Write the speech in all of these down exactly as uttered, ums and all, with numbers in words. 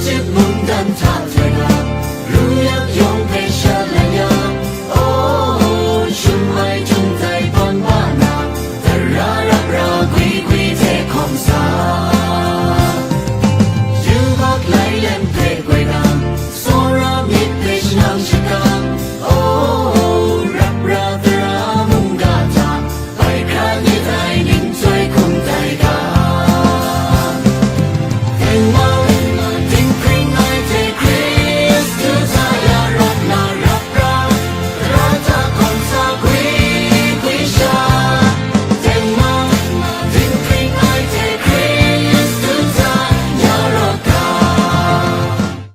Mungdan hta hte na, ru yak yawng hpe sha lai ya, oh, shum ai htum tai ban ba na, tara rap ra gwi gwi hte hkawm sa. Yubak lai lem hpe goi na, tsawra myit hpe shanang shakang, oh, rap ra tara mungga hta, bai hkra myit ai ning chyoi hkum tai ga. Tengman, dinghpring ai hte Hkristu hta ya rawt na rap ra, tara hta hkawm sa gwi gwi sha. Tengman, dinghpring ai hte Hkristu hta ya rawt ga.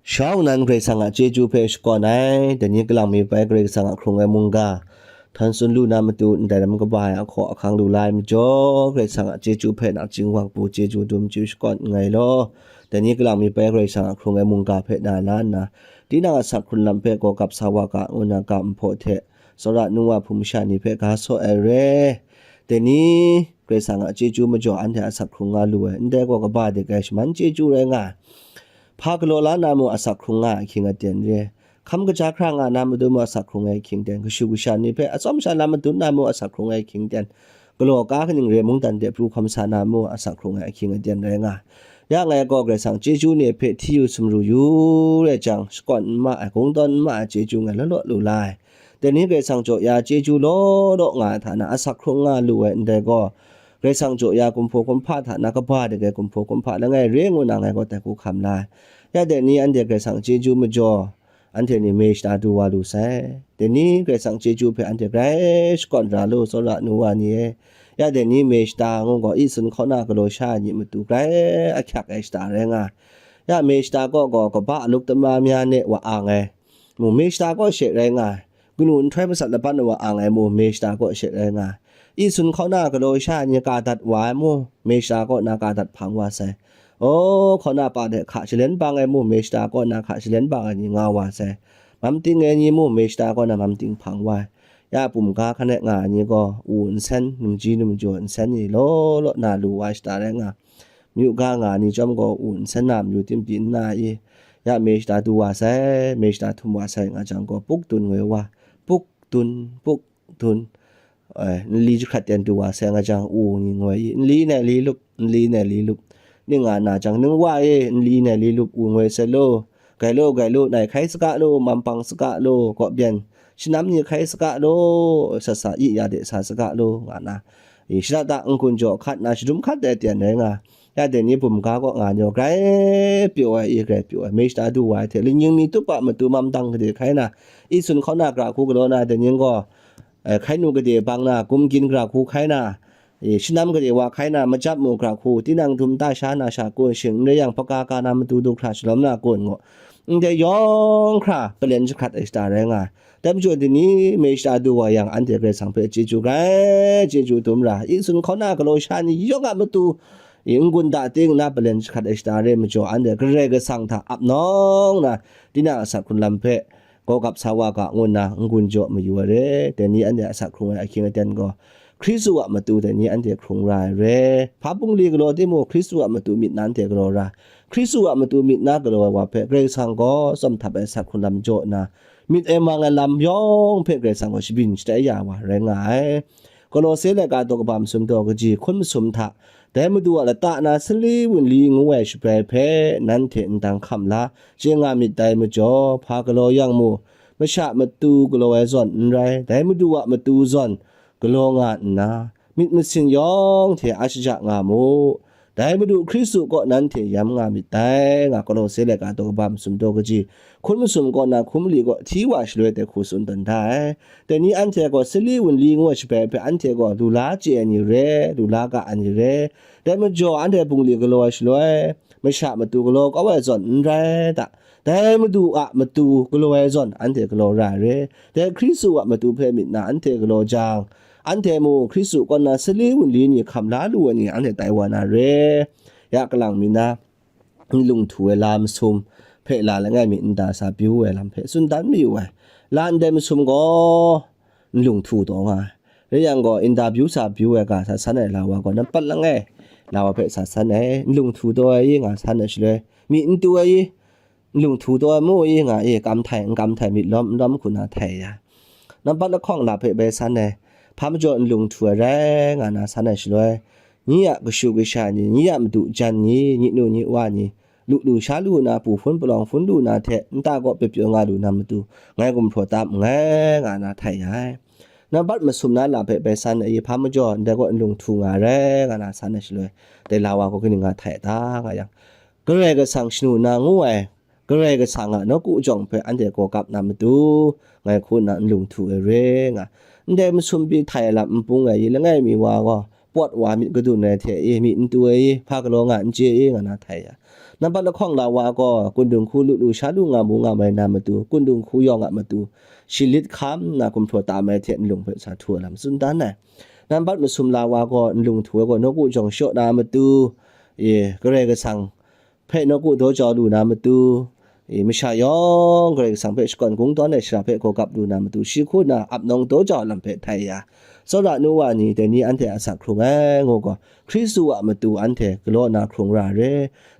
Shawng nan Karai Kasang a chyeju hpe shakawn ai, dai ni kalang mi bai Karai Kasang a hkrung ai mungga, htawn tsun lu na matu ndai lam kaba ai ahkaw ahkang lu la ai majaw, Karai Kasang a chyeju hpe nachying wang pru chyeju dum chyu shakawn nngai law, dai ni kalang mi bai Karai Kasang a hkrung ai mungga hpe na la nna, tinang a asak hkrun lam hpe gaw gap sa wa ga, ngu na ga nhpaw hte, tsawra nu wa hpung masha ni hpe ga saw ai re. Dai ni Karai Kasang a chyeju majaw anhte asak hkrung nga lu ai, ndai gaw kaba dik ai shaman chyeju rai nga ai. Hpa galaw la na mung asak hkrung nga ai ahkying aten re. Hkam kaja hkra nga na matu mung asak hkrung ai ahkying ten, kashu kasha ni hpe atsawm sha lam madun na mung asak hkrung ai ahkying ten, galaw ka kaning re mungdan de pru hkawm sa na mung asak hkrung ai ahkying aten rai nga ai. Ya ngai gaw Karai Kasang chyeju ni hpe hti yu sumru yu rai jang, shakawn n ma ai, kungdawn n ma ai chyeju ngai law law lu la ai. Dai ni Karai Kasang jaw ya chyeju law law nga ai hta na asak hkrung nga lu ai ndai gaw, Karai Kasang jaw ya kumhpaw kumhpa hta na kaba dik ai kumhpaw kumhpa langai re ngu na ngai gaw dai hku hkam la ai. Ya dai ni anhte Karai Kasang chyeju majaw, anhte ni me shata du wa lu sai. Dai ni Karai Kasang chyeju hpe anhte grai shakawn ra lu, tsawra nu wa ni e. Ya dai ni me shata ngu gaw, i sun hkauna galaw sha ai ni matu grai ahkyak ai shata rai nga ai. Ya me shata kaw gaw, kaba aluk tama mya ne wa ang ai mu, me shata kaw she rai nga ai. Kanu nhtoi masat laban wa ang ai mu, me shata kaw she rai nga ai. I sun hkauna galaw sha ai ni ka dat wa ai mu, me shata kaw na ka dat hpang wa sai. Aw, hkauna pa de hka shalen bang ai mu, me shata kaw na hka shalen bang ai ni nga wa sai. Mam ting ai ni mu, me shata kaw na mam ting hpang wa ai. Ya bum ga hkan e nga ai ni gaw, u nsen, numji numjaw nsen ni law law na lu wa shata rai nga ai. Myu ga nga ai ni chyawm gaw, u nsen na myu tim pyi nna i, ya me shata du wa sai, me shata htum wa sai nga jang gaw, puk dun ngoi wa, puk dun, puk dun, ai, nli jahkrat ten du wa sai nga jang, u ni ngoi i, nli nai li lup, nli nai li lup, ning nga na jang, ning wa e, nli nai li lup, u ngoi sai lo, gai lo, gai lo, nai hkai saga lo, mampang saga lo, kaw byen, shanam ni hkai saga lo, sat sa i ya de sa saga lo, nga na, i, shada da n-gun jaw hkat na, shadum hkat ai ten rai nga. Ya dai ni bum ga kaw nga ni gaw, grai pyaw ai, i, grai pyaw ai, me shata du wa ai hte, lingning mi tup a matu mam dang gade hkai na, i sun hkauna gara hku galaw na, dai ni gaw, eh, hkai nu gade bang na, gumgyin gara hku hkai na, e, shanam gade wa hkai na, majap mu gara hku, tinang dum ta sha na sha kun, shing n rai yang, hpaga ka na matu du hkra shalawm na kun ngu, ndai yawng hkra palen jahkrat ai shata rai nga ai. Dai majaw, dai ni me shata du wa yang, anhte Karai Kasang hpe chyeju grai chyeju dum ra, i sun hkauna galaw sha ni yawng a matu, i n-gun da ting na palen jahkrat ai shata re majaw, anhte Karai Kasang hta ap nawng na, tinang a asak hkrun lam hpe, gaw gap sa wa ga ngu nna n-gun jaw mayu ai re. Dai ni anhte asak hkrung ai ahkying aten gaw, Hkristu a matu dai ni anhte hkrung ra ai re. Hpa bungli galaw timung, Hkristu a matu myit na anhte galaw ra. Hkristu a matu myit na galaw ai wa hpe Karai Kasang gaw tsawm htap ai asak hkrun lam jaw nna, myit e mang ai lam yawng hpe Karai Kasang gaw shabyin shatai ya wa rai nga ai. Kolose laika daw kaba masum daw kaji hkun masum hta, dai Madu a lata na sali wunli ngu ai shabrai hpe nanhte ndang hkam la chye nga myit dai majaw, hpa galaw yang mu, masha matu galaw ai zawn n rai, dai Madu a matu zawn galaw nga nna, myit masin yawng hte a shaja nga mu. Dai Madu Hkristu kaw nanhte yam nga myit dai, nga Kolose laika daw kaba masum daw kaji hkun masum kaw na hkum mali kaw hti wa shaloi dai hku tsun tawn da ai. Dai ni anhte gaw sali wunli ngu ai shabrai hpe anhte gaw lu la chye ai ni re, lu la ga ai ni re. Dai majaw anhte bungli galaw ai shaloi, masha matu galaw kau ai zawn n rai ta? Dai Madu a matu galaw ai zawn anhte galaw ra ai re. Dai Hkristu a matu hpe myit na anhte galaw jang, anhte mung Hkristu kaw na sali wunli ni hkam la lu ai ni anhte tai wa na re. Ya kalang mi na, nlung htu ai la masum hpe la langai mi nta sa pyi wu ai lam hpe tsun dan mayu ai. La ndai masum gaw nlung htu taw nga ai. Rai yang gaw, interview sa pyi wu ai ga sa san ai la wa gaw, nampat langai la wa hpe sa san ai, nlung htu taw ai i nga san ai shaloi, myi n tu ai i, Nlung htu taw ai mu i nga i, kam htai, n kam htai, myit lawm, n lawm hku na htai ya. Nampat lahkawng la hpe bai san ai, hpa majaw nlung htu ai rai nga na san ai shaloi, nyi a kashu kasha ni, nyi a madu jan ni, nyi nu nyi wa ni, lu lu sha lu na, pu hpun palawng hpun lu na hte, nta kaw pyaw pyaw nga lu na matu, ngai gumhpraw tam nngai, nga na htai ya ai. Nampat masum na la hpe bai san ai, hpa majaw ndai kaw nlung htu nga ai rai, nga na san ai shaloi, dai la wa gaw kaning nga htai a ta, nga yang, Karai Kasang shanu na ngu ai, Karai Kasang a nawku jawng hpe anhte gaw kap na matu, ngai hku nna nlung htu ai re nga. Ndai masum pyi htai ai lam npung ai i langai mi wa gaw, pawt wa myit kadun ai hte i, myit n tu ai i, hpa galaw nga n chye i, nga na htai ya. Nampat lahkawng la wa gaw, kundung hku lu lu sha lu nga mu nga mai na matu, kundung hku yawng a matu, shi lit hkam nna gumhpraw tam ai hte nlung hpe sa htu ai lam tsun dan ai. Nampat masum la wa gaw, nlung htu ai gaw, nawku jawng shaw na matu, i, Karai Kasang hpe nawku daw jau lu na matu, i, masha yawng Karai Kasang hpe shakawn kungdawn ai shara hpe gaw kap lu na matu, shi hku na ap nawng daw jau lam hpe htai ya, tsawra nu wa ni, dai ni anhte a asak hkrung ai ngu gaw, Hkristu a matu anhte galaw na hkrung ra ai re.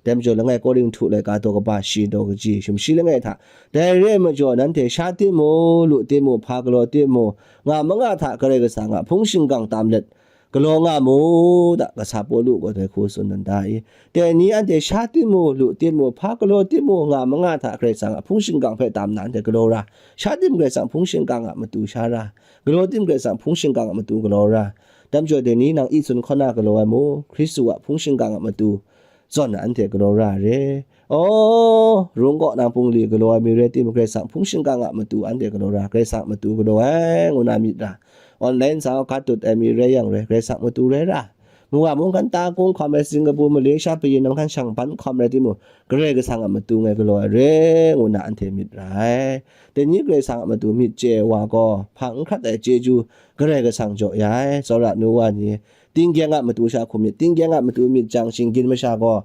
Dai majaw, langai Korinhtu laika daw kaba shi daw kaji, sumshi langai hta, dai re ai majaw, nanhte sha tim mu, lu tim mu, hpa galaw tim mu, nga manga hta Karai Kasang a hpung shingkang tam let, galaw nga mu da, kasa Pawlu gaw dai hku tsun dan da i. Dai ni anhte sha tim mu, lu tim mu, hpa galaw tim mu, nga manga hta Karai Kasang a hpung shingkang hpe tam na anhte galaw ra. Sha tim Karai Kasang hpung shingkang a matu sha ra, galaw tim Karai Kasang hpung shingkang a matu galaw ra. Dai majaw, dai ni nang i tsun hkaw na galaw ai mu, Hkristu a hpung shingkang a matu zawn na anhte galaw ra ai re. Aw, rung kaw nang bungli galaw ai mi rai timung, Karai Kasang hpung shingkang a matu anhte galaw ra, Karai Kasang a matu galaw ai ngu na myit ra. Online sa gat tut ai mi rai yang rai, Karai Kasang a matu rai ra. Mu wa mungkan ta kung hkawm ai, Singapore, Malaysia, payin nang hkan shang ban hkawm rai timung, Karai Kasang a matu ngai galaw ai re ngu na anhte myit ra ai. Dai ni Karai Kasang a matu myit chye ai wa gaw, hpang n hkrat ai chyeju Karai Kasang jaw ya ai, tsawra nu wa ni, tinggyeng a matu sha hkum myit, tinggyeng a matu myit jang, shinggyim masha gaw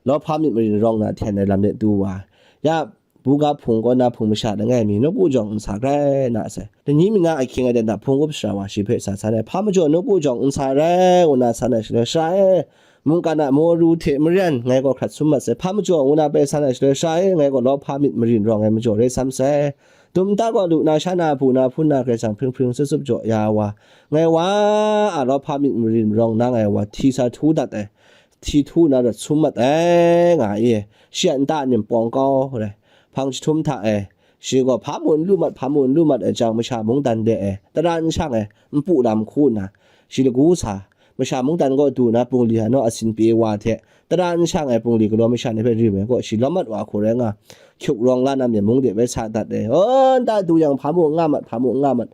lawhpa myit marin rawng na hten ai lam de du wa. Ya, buga hpung kaw na hpung masha langai mi, nawku jawng n sa grai na sai. Dai ni mi na ahkying ai dan hta hpung up sara wa shi hpe sa san ai, hpa majaw nawku jawng n sa rai, ngu na san ai shaloi, sara e, mungkan a maw ru hte maren ngai gaw hkrat sum mat sai, hpa majaw ngu na bai san ai shaloi, sara e, ngai gaw lawhpa myit marin rawng ai majaw rai sam sai. Dum nta gaw lu na, sha na, bu na, hpun na, Karai Kasang hpring hpring tsup tsup jaw ya wa, ngai wa a lawhpa myit marin marawng na ngai wa hti sa htu dat ai, hti htu na rat sum mat ai, nga i, shi a nta nim pawng kau rai, hpang jahtum hta e, shi gaw hpa mu n lu mat, hpa mu n lu mat ai jang, masha mungdan de e, tara n shang e, npu lam hku nna, shi lagu sa, masha mungdan kaw du na bungli hanu asin pye wa hte, tara n shang ai bungli galaw masha ni hpe rim ai gaw, shi lawm mat wa hku rai nga, hkyuk rawng la na myen mung de bai sa dat ai. Aw, nta du yang, hpa mu n nga mat, hpa mu n nga mat,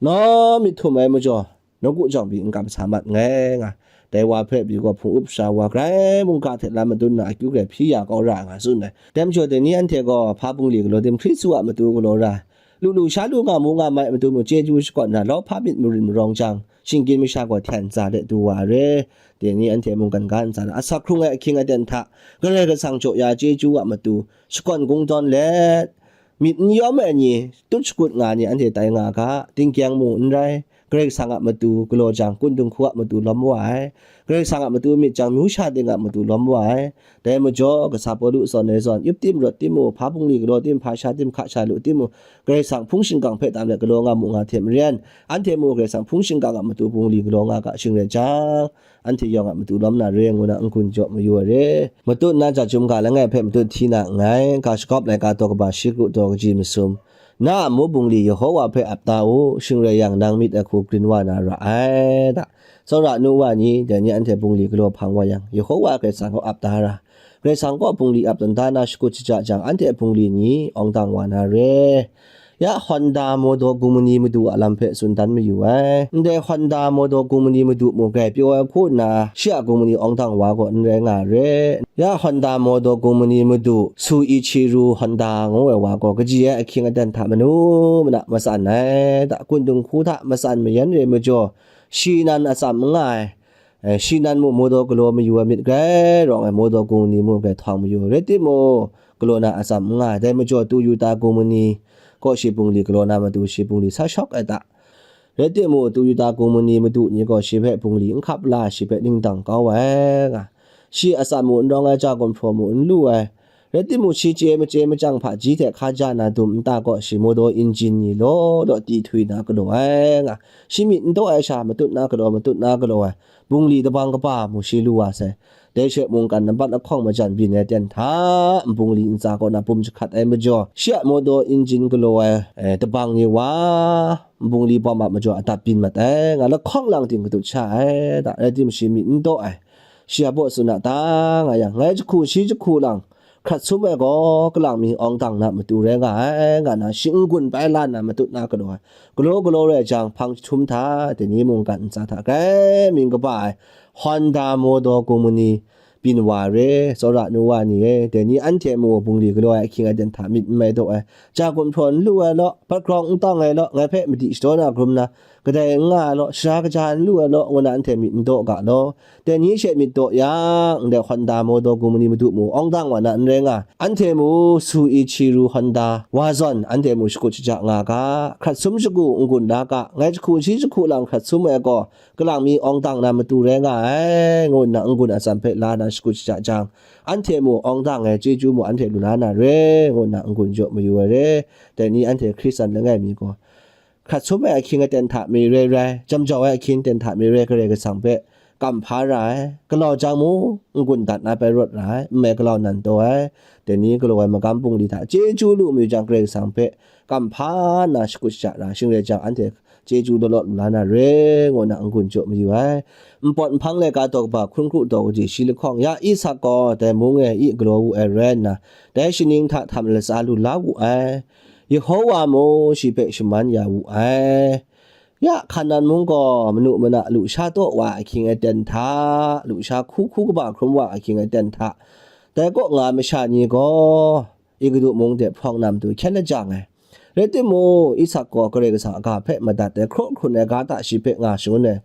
nawng myit htum ai majaw, nawku jawng pyi n kam sa mat nngai nga. Dai wa hpe pyi gaw hpung up sara wa, grai mungga hte lam madun na akyu grai hpyi ya kau ra nga tsun ai. Dai majaw, dai ni anhte gaw hpa bungli galaw tim, Hkristu a matu galaw ra, lu lu sha lu nga mu nga mai matu mung, chyeju shakawn na, lawhpa myit marin marawng jang, shinggyim masha gaw hten tsa de du wa ai re. Dai ni anhte mungkan ga ntsa na, asak hkrung ai ahkying aten hta, Karai Kasang jaw ya chyeju a matu, shakawn kungdawn let, myit n yawm ai ni, tut shakut nga ni anhte tai nga ga, tingkyeng mu n rai, Karai Kasang a matu galaw jang, kundung hku a matu lawm wa ai, Karai Kasang a matu myit jang, myu sha ting a matu lawm wa ai. Dai majaw, kasa Pawlu zawn ai zawn, yup tim, rawt tim mu, hpa bungli galaw tim, hpa sha tim, hka sha lu tim mu, Karai Kasang hpung shingkang hpe tam let galaw nga mu nga hte maren, anhte mu Karai Kasang hpung shingkang a matu bungli galaw nga ga shing rai jang, anhte yawng a matu lawm na re ngu na n-gun jaw mayu ai re. Matut na ja chyum ga langai hpe matut hti na nngai, ga shagawp laika daw kaba shi kru daw kaji masum, na a mu bungli Yehowa hpe ap ta u, shing rai yang, nang myit ai hku grin wa na ra ai da. Tsawra nu wa ni, dai ni anhte bungli galaw hpang wa yang, Yehowa Karai Kasang gaw ap ta ra. Karai Kasang gaw bungli ap tawn da na shakut shaja jang, anhte bungli ni awng dang wa na re. Ya Honda Motor Company madu a lam hpe tsun dan mayu ai. Ndai Honda Motor Company madu mung grai pyaw ai hku nna, shi a company awng dang wa gaw n rai nga re. Ya Honda Motor Company madu Su Ichiru Honda ngu ai wa gaw, kaji ai ahkying aten hta manu mana matsan ai, da, kundung hku hta matsan mayan re majaw, shi nan atsam n nga ai. Eh, shi nan mu motor galaw mayu ai myit grai rawng ai, motor company mu grai htawng mayu ai. Rai timung, galaw na atsam n nga ai. Dai majaw, Toyota company kaw shi bungli galaw na matu, shi bungli sa shawk ai ta. Rai timung, Toyota company madu ni gaw shi hpe bungli n hkap la, shi hpe ning dang kau ai nga. Shi atsam mu n rawng ai, ja gumhpraw mu n lu ai. Rai timung, shi chye machye machyang hpaji hte hkaja na dum nta kaw shi motor injin ni law law ti htwi na galaw ai nga, shi myit n daw ai sha matut na galaw, matut na galaw ai, bungli dabang kaba mu shi lu wa sai. Dai she mungkan nampat lahkawng majan byin ai ten hta, bungli ntsa kaw na bum jahkrat ai majaw, shi a motor injin galaw ai, eh, dabang ni wa, bungli bawm a majaw adap byin mat ai nga, lahkawng lang ting kadut sha ai, da, rai timung, shi myit n daw ai. Shi a baw tsun a ta nga yang, ngai jahku shi jahku lang, hkrat sum ai gaw, kalang mi awng dang na matu rai nga ai, nga na, shi n-gun bai la na matut na galaw ai. Galaw galaw rai jang, hpang jahtum hta, dai ni mungkan ntsa hta grai mying kaba ai, Honda motor company byin wa re, tsawra nu wa ni e, dai ni anhte mu bungli galaw ai ahkying aten hta myit n mai daw ai, ja gumhpraw n lu ai law, bat grawng n tawng ai law, ngai hpe madi shadaw na hkrum na, kadai n nga ai law, sara kaja n lu ai law, ngu na anhte myit n daw ga law. Dai ni she myit daw yang, ndai Honda motor company madu mu awng dang wa na n rai nga, anhte mu Soichiro Honda wa zawn, anhte mu shakut shaja nga ga, hkrat sum shagu n-gun la ga, ngai jahku shi jahku lang hkrat sum ai gaw, kalang mi awng dang na matu rai nga ai, ngu nna n-gun atsam hpe la na shakut shaja jang, anhte mu awng dang ai chyeju mu anhte lu la na re, ngu nna n-gun jaw mayu ai re. Dai ni anhte Hkristan langai mi gaw, hkrat sum ai ahkying aten hta mare rai, jam jau ai ahkying aten hta mare rai, Karai Kasang hpe kam hpa ra ai, galau jang mung n-gun dat na bai rawt ra ai, n mai galau nan taw ai, dai ni galaw ai magam bungli hta chyeju lu mayu jang, Karai Kasang hpe kam hpa nna shakut shaja ra, shing rai jang, anhte chyeju law law lu la na re, ngu nna n-gun jaw mayu ai. Npawt nhpang laika daw kaba hkun kru daw kaji shi lahkawng, ya Isak gaw dai mung e i galaw wu ai rai nna, dai shaning hta htam latsa lu la wu ai. Yehowa mung shi hpe shaman ya wu ai. Ya Hkanan mung gaw manu mana lusha taw wa ahkying aten hta, lusha hku hku kaba hkrum wa ahkying aten hta, dai kaw nga masha ni gaw Egutu mung de hprawng na matu hkyen lajang ai. Rai timung, Isak gaw Karai Kasang a ga hpe madat ai, hkraw hkrun ai ga hta shi hpe nga shangun ai.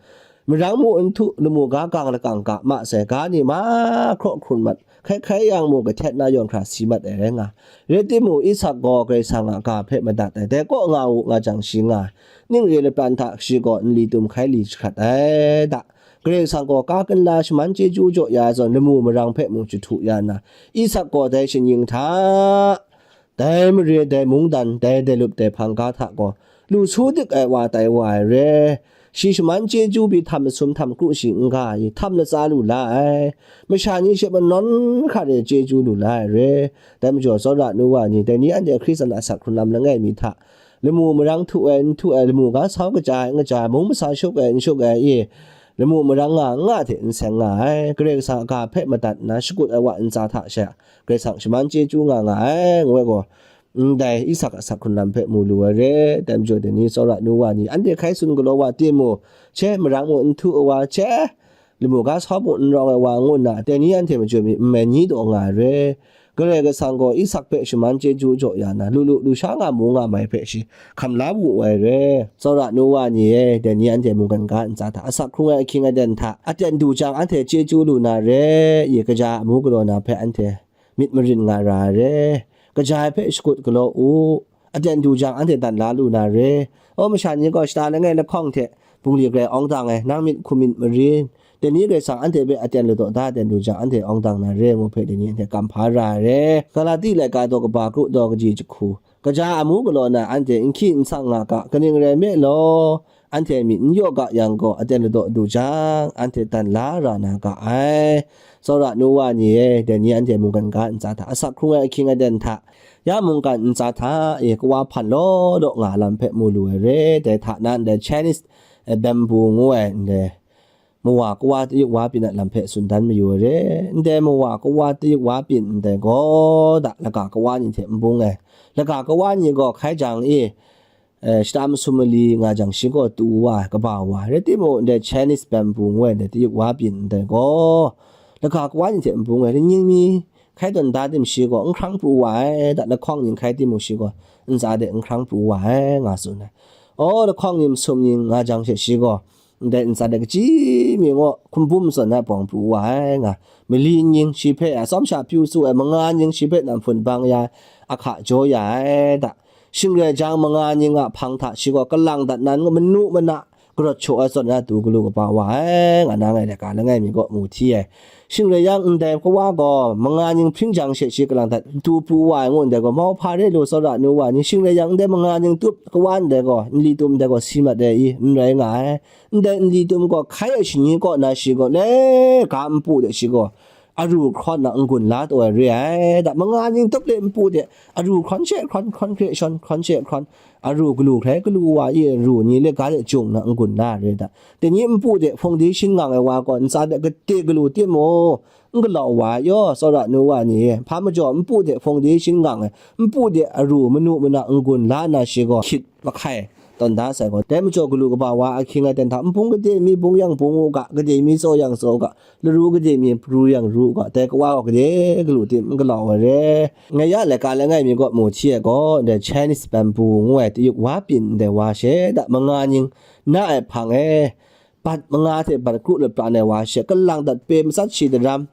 Marang mu n htu, lamu ga gang lakang ga ma sai, ga ni mahkraw hkrun mat, hkrai hkrai yang mu kahtet na yawn hkra si mat ai rai nga. Rai timung, Isak gaw Karai Kasang a ga hpe madat ai, dai kaw nga u nga jang shi nga ai. Ning re lapran hta shi gaw nli tum hkai li jahkrat ai da. Karai Kasang gaw ka ginla shaman chyeju jaw ya ai zawn, lamu marang hpe mung jahtu ya nna, Isak gaw dai shaning hta, dai mare, dai mungdan, dai dailup, dai hpang ga hta gaw lu su dik ai wa tai wa ai re. Shi shaman chyeju pyi htam masum htam kru shi n-ga ai, htam latsa lu la ai. Masha ni she manawn hkra re chyeju lu la ai re. Dai majaw, tsawra nu wa ni, dai ni anhte Hkristan a asak hkrun lam langai mi hta, lamu marang htu ai, n htu ai, lamu ga sau kaja ai, n kaja ai, mung masa shup ai, n shup ai, i, lamu marang nga, n nga hte n seng nga ai, Karai Kasang a ga hpe madat nna shakut ai wa ntsa hta she, Karai Kasang shaman chyeju nga nga ai, ngu ai gaw, ndai Isak a asak hkrun lam hpe mu lu ai re. Dai majaw, dai ni tsawra nu wa ni, anhte hkai tsun galaw wa timung, she marang mu n htu ai wa, she lamu ga sau mu n rawng ai wa ngu nna, dai ni anhte majum mi n mai ni taw nga ai re. Karai Kasang gaw Isak hpe shaman chyeju jaw ya na, lu lu lu sha nga mu nga mai hpe shi hkam la wu ai re. Tsawra nu wa ni e, dai ni anhte mungkan ga ntsa hta, asak hkrung ai ahkying aten hta, aten du jang anhte chyeju lu na re, i kaja amu galaw na hpe anhte myit marin nga ra ai re. Kaja ai hpe shakut galaw u, aten du jang anhte dan la lu na re. O masha ni gaw shata langai lahkawng hte bungli grai awng dang ai, nang myit hkum myit marin, dai ni Karai Kasang anhte hpe aten ladaw da, aten du jang anhte awng dang na re, ngu hpe dai ni anhte kam hpa ra ai re. Galati laika daw kaba kru daw kaji jahku, kaja amu galaw na anhte n hkyi n sang nga ga, kaning rai nme law, anhte myit n yaw ga yang gaw, aten ladaw du jang, anhte dan la ra na ga ai. Tsawra nu wa ni e, dai ni anhte mungkan ga ntsa hta, asak hkrung ai ahkying aten hta, ya mungkan ntsa hta e, kawa hpan law law nga lam hpe mu lu ai re. Dai hta na ndai Chinese, eh, bamboo ngu ai ndai mawa kawa tayuk wa byin a lam hpe tsun dan mayu ai re. Ndai mawa kawa tayuk wa byin ndai gaw, da, laga kawa ni hte n bung ai. Laga kawa ni gaw hkai jang e, eh, shata masum mali nga jang shi gaw tu wa ai, kaba wa ai. Rai timung, ndai Chinese bamboo ngu ai ndai tayuk wa byin ndai gaw, laga kawa ni hte n bung ai, ning mi hkai tawn da tim shi gaw n hkrang pru wa ai, da, lahkawng ning hkai timung shi gaw ntsa de n hkrang pru wa ai, nga tsun ai. Aw, lahkawng ning masum ning nga jang she shi gaw, ndai ntsa de kaji mi ngaw hkumbum zawn ai pawng pru wa ai, nga. Mali ning shi hpe atsawm sha pyu tsu ai, manga ning shi hpe nam hpun bang ya ai, ahka jaw ya ai, da. Shing rai jang, manga ning a hpang hta shi gaw kalang dat nan, manu mana karawt shaw ai zawn na tu galu kaba wa ai, nga na ngai laika langai mi kaw mu hti ai. Shing rai yang, ndai kawa gaw manga ning hpring jang she shi kalang dat, tu pru wa ai ngu ndai gaw, mauhpa re lu tsawra nu wa ni, shing rai yang, ndai manga ning tup kawa ndai gaw, nli tum ndai gaw si mat ai i, n rai nga ai. Ndai nli tum gaw hkai ai shani kaw na shi gaw, le ga npu de shi gaw, aru hkrawn na n-gun la taw ai re ai. Da manga ning tup le npu de, aru hkrawn she hkrawn, hkrawn hkre shawn, hkrawn she hkrawn, aru galu hkrai galu wa i, aru ni le ga de jung na n-gun la ai re da. Dai ni npu de foundation ngang ai wa gaw, ntsa de gade galu timung, n galau wa ai yaw, tsawra nu wa ni, hpa majaw npu de foundation ngang ai, npu de aru manu mana n-gun la na shi gaw, hkyit mahkai tawn da sai gaw, dai majaw galu kaba wa ahkying aten hta, npung gade mi bung yang bung u ga, gade mi tsaw yang tsaw u ga, laru gade mi ru yang ru u ga, dai kawa gaw gade galu tim n galau ai re. Ngai ya laika langai mi gaw mu hti ai gaw, ndai Chinese bamboo ngu ai tayuk wa pyin ndai wa she da manga ning na ai hpang e, bat manga hte bat kru lat pra ai wa she, kalang dat pe matsat shi daram,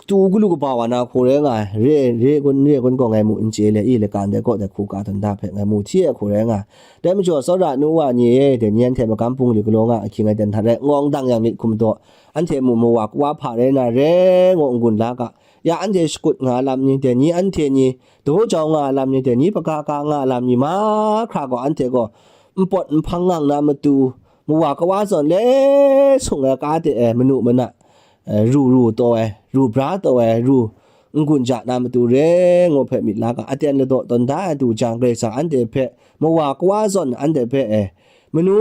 tu galu kaba wa na hku rai nga ai, re, re gun, re gun gaw ngai mu n chye le, i laika ndai kaw dai hku ka dan da hpe ngai mu hti ai hku rai nga ai. Dai majaw, tsawra nu wa ni e, dai ni anhte magam bungli galaw nga ahkying aten hta rai, ngawng dang yang myit hkum daw, anhte mu mawa kawa hpa rai na re, ngu n-gun la ga, ya anhte shakut nga lam ni, dai ni anhte ni daw jau nga lam ni, dai ni hpaga ka nga lam ni mahkra gaw, anhte gaw npawt nhpang ngang na matu, mawa kawa zawn le sung ai ka de e manu mana, eh, ru ru taw ai, ru bra taw ai, ru n-gun ja na matu re, ngu hpe myit la ga, aten ladaw tawn da ai du jang, Karai Kasang anhte hpe, mawa kawa zawn anhte hpe, eh, manu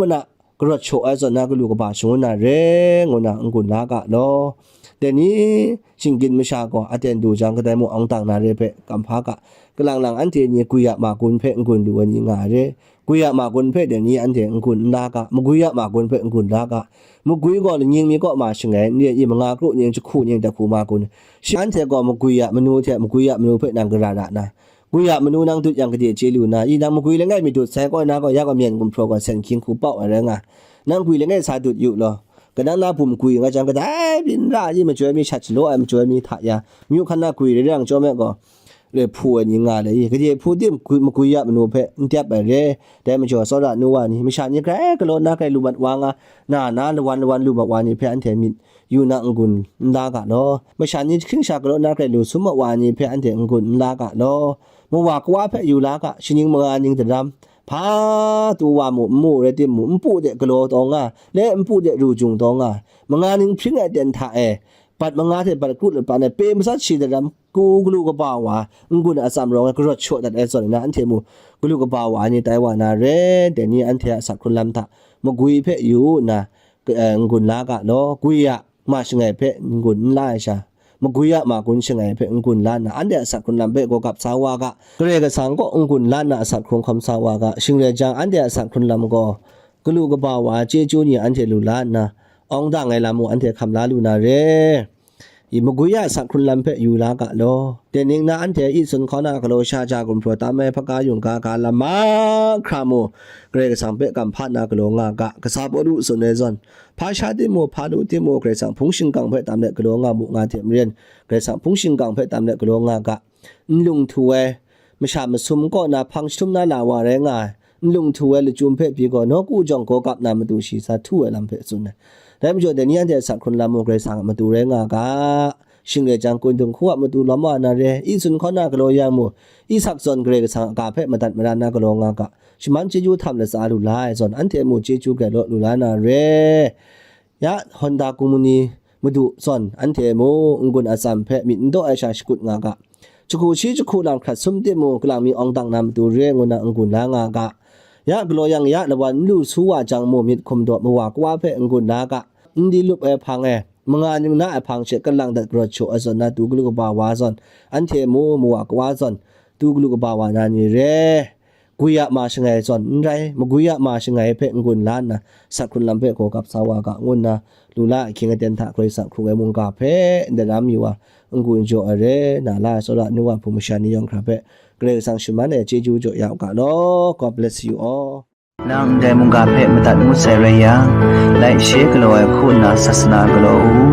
mana garawt shaw ai zawn na galu kaba shangun na re, ngu na n-gun la ga law. Dai ni, shinggyim masha gaw aten du jang, kadai mung awng dang na re hpe kam hpa ga, kalang lang anhte ni gwi a ma gun hpe n-gun lu ai ni nga ai re. Gwi a ma gun hpe dai ni anhte n-gun n la ga, magwi a ma gun hpe n-gun la ga. Magwi gaw lanying mi kaw ma shangai n re i, manga kru ning, jahku ning, dahku ma gun. Shi anhte gaw magwi a manu hte magwi a manu hpe nang gara ra na, gwi a manu nang dut yang gade chye lu na i, nang magwi langai mi dut sai kaw na gaw, ya gaw myen gumhpraw gaw sen hkying hku pau ai rai nga. Nang gwi langai sa dut yu law. Kanang na bum gwi nga jang, kadai byin ra i, majoi mi shat shalaw ai majoi mi hta ya, myu hkan na gwi rai yang chyawm e gaw, le hpu ai ni nga le i, gade hpu tim gwi, magwi a manu hpe n dep ai re. Dai majaw, tsawra nu wa ni, masha ni grai galaw na grai lu mat wa nga, na na lawan lawan lu mat wa ni hpe anhte myit yu na n-gun n la ga law. Masha ni jahkring sha galaw na grai lu sum mat wa ni hpe anhte n-gun n la ga law. Mawa kawa hpe yu la ga, shaning manga ning daram, hpa tu wa mu, n mu rai timung, npu de galaw taw nga, le npu de ru jung taw nga, manga ning hpring ai ten hta e, bat manga hte bat kru lat pra ai pe matsat shi daram, ku galu kaba wa, n-gun a atsam rawng ai garawt shaw dat ai zawn na, anhte mu galu kaba wa ni tai wa na re, dai ni anhte a asak hkrun lam hta magwi hpe yu nna, eh, n-gun la ga law, gwi a ma shangai hpe n-gun n la ai sha, magwi a ma gun shangai hpe n-gun la nna, anhte a asak hkrun lam hpe gaw gap sa wa ga, Karai Kasang kaw n-gun la nna asak hkrung hkawm sa wa ga, shing rai jang, anhte a asak hkrun lam gaw galu kaba wa chyeju ni anhte lu la nna, awng dang ai lam mung anhte hkam la lu na re. I magwi a asak hkrun lam hpe yu la ga law. Dai ning na anhte itsun hkaw na galaw sha ja gumhpraw tam ai hpaga yungga ga lam mahkra mu, Karai Kasang hpe kam hpa na galaw nga ga, kasa Pawlu tsun ai zawn, hpa sha timung, hpa lu timung, Karai Kasang hpung shingkang hpe tam let galaw nga mu nga hte maren, Karai Kasang hpung shingkang hpe tam let galaw nga ga, nlung htu ai, masha masum kaw na hpang jahtum na la wa rai nga ai, nlung htu ai lachyum hpe pyi gaw, nawku jawng gaw gap na matu shi sa htu ai lam hpe tsun ai. Dai majaw, dai ni anhte a asak hkrun lam mung Karai Kasang a matu rai nga ga, shing rai jang, kun dung hku a matu lawm wa na re, itsun hkaw na galaw yang mu, Isak zawn Karai Kasang a ga hpe madat mara na galaw nga ga, shaman chyeju htam latsa lu la ai zawn, anhte mu chyeju grai law lu la na re. Ya, Honda Kumuni madu zawn anhte mu n-gun atsam hpe myit n daw ai sha shakut nga ga, jahku shi jahku lang hkrat sum timung, kalang mi awng dang na matu re ngu na n-gun la nga ga, ya galaw yang ya lawan n lu su wa jang mu, myit hkum daw mawa kawa hpe n-gun la ga, n di lup ai hpang e, manga ning na ai hpang she kalang dat garawt shaw ai zawn na, tu galu kaba wa zawn, anhte mu mawa kawa zawn, tu galu kaba wa na ni re. Gwi a ma shangai zawn n rai, magwi a ma shangai hpe n-gun la nna, asak hkrun lam hpe gaw gap sa wa ga, ngu nna, lu la ahkying aten hta Karai Kasang hkrung ai mungga hpe ndaram yu wa, n-gun jaw ai re, na la ai tsawra nu wa hpung masha ni yawng hkra hpe, Karai Kasang shaman ai chyeju jaw ya u ga law. God bless you all. Nang ndai mungga hpe madat ngut sai rai yang, laishe galaw ai hku nna sasana galaw u.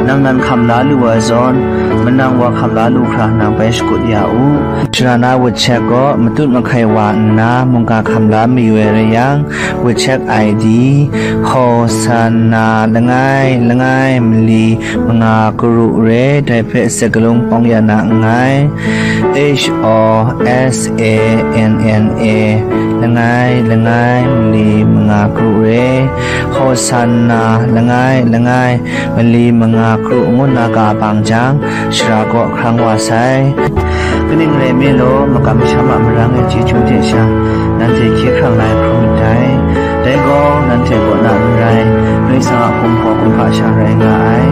Nang nan hkam la lu ai zawn, manang wa hkam la lu hkra nang bai shakut ya u. Shara na wut chek gaw matut mahkai wa nna mungga hkam la mayu ai rai yang, wut chek I D, Hosanna langai langai mali manga karu re, dai hpe sakalung hpawng ya na nngai. H O S A N N A, langai langai mali manga karu re, Hosanna langai langai mali manga karu ngu na ga bang jang, shara kaw hkrang wa sai. Kaning rai nme law, makam masham a marang ai chyeju hte sha, nanhte hkye hkrang la ai hkrum ndai. Dai gaw, nanhte kaw na n rai, Karai Kasang a hkum hkaw kumhpa sha rai nga ai.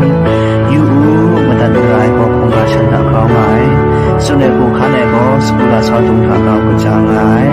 Yu u, madat mara ai gaw hkungga shan hta grau nga ai. Tsun ai hku hkan ai gaw, sagu lasau dung hta grau kaja nga ai.